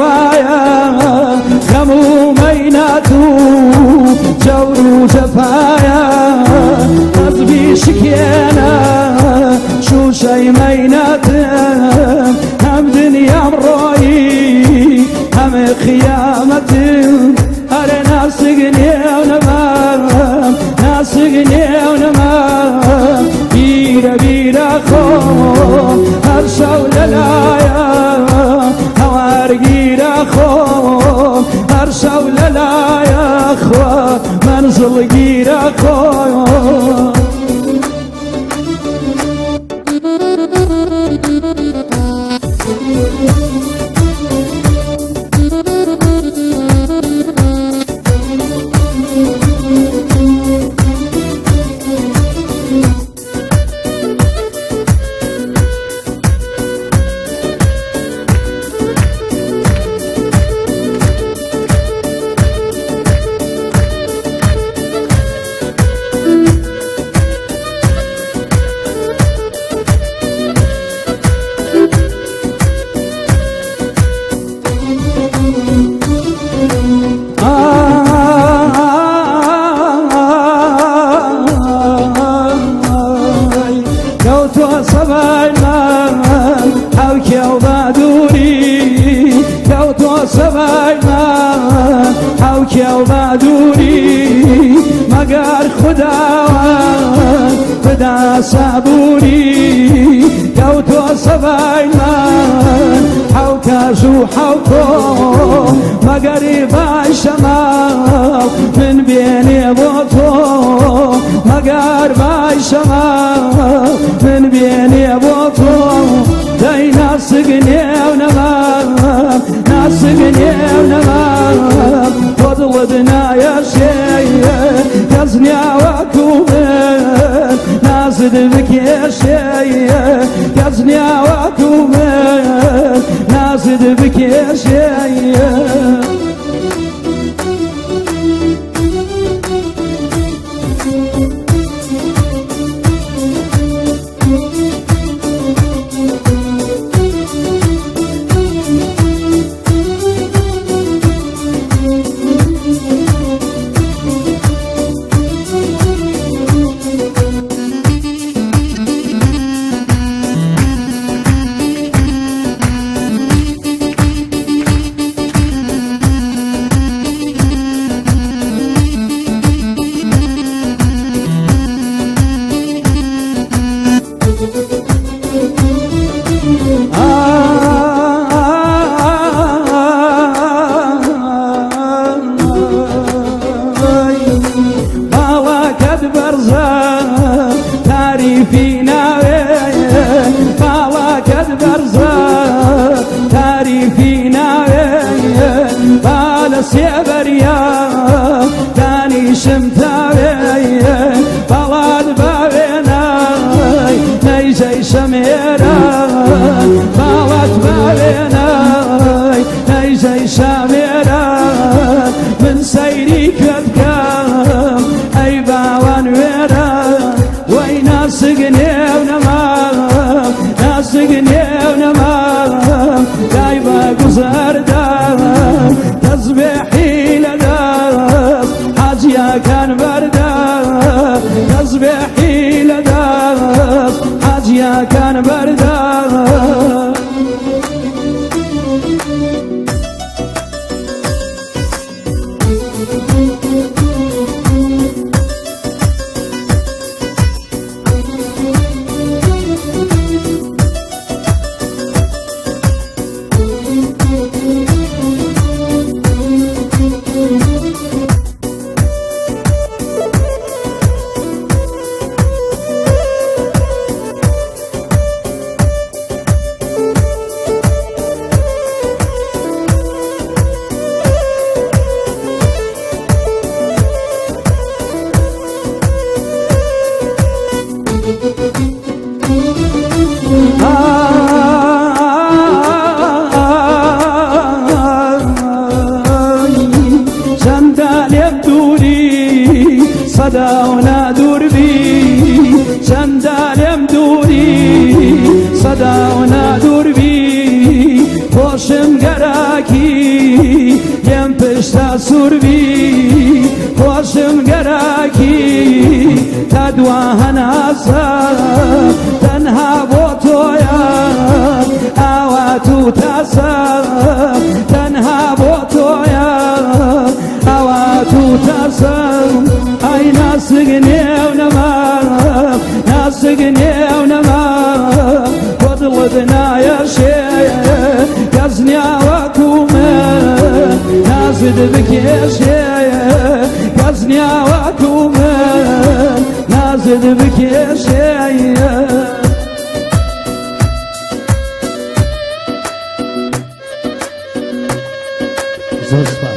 لەلایە خەم و مەینات و جەور و جەفایە تەزبی شکێنە شوشەی مەینەتم هەم دنیام ڕۆیی هەم قیامەتم ئەرێ ناسک نێو نەمام ناسک نێو نەمام بیرە بیرە خۆم هەر شەو لەلایە هەوارگیرە خۆم هەر شەو لەلایە خوا مەنزڵگیرە خۆم. مەگەر خوداوەند بدا سابوری کەوتۆ سەبای من حەوکاژ و حەوکۆ مەگەری بای شەماڵ من بێنێ بۆ تۆ مەگەر بای شەماڵ من بێنێ بۆ تۆ دەی ناسک نێو نەمام ناسک نێو نەمام تۆ دڵت نایەشێ کەس نیاوەکو من نازت بکێشێ کەس نیاوەکو من نازت بکێشێ. باڵاکەت بەرزە تاریفی ناوێ باڵاکەت بەرزە تاریفی ناوێ با لە سێبەریا دانیشم تاوێ باڵات باوێنای نەیزەی شەمێرە باڵات باوێنای نەیزەی شامێرە من سەیری کوێ بکەم ئەی باوان وێرە وەی ناسک نێو نەمام ناسک نێو نەمام دای بە گوزەردا تەزبێحی لە دەست حاجیەکان بەردە تەزبێحی لە دەست حاجیەکان بەردە. نازت بکێشێ، کەس نییە وەکو من نازت بکێشێ. زۆر سپاس.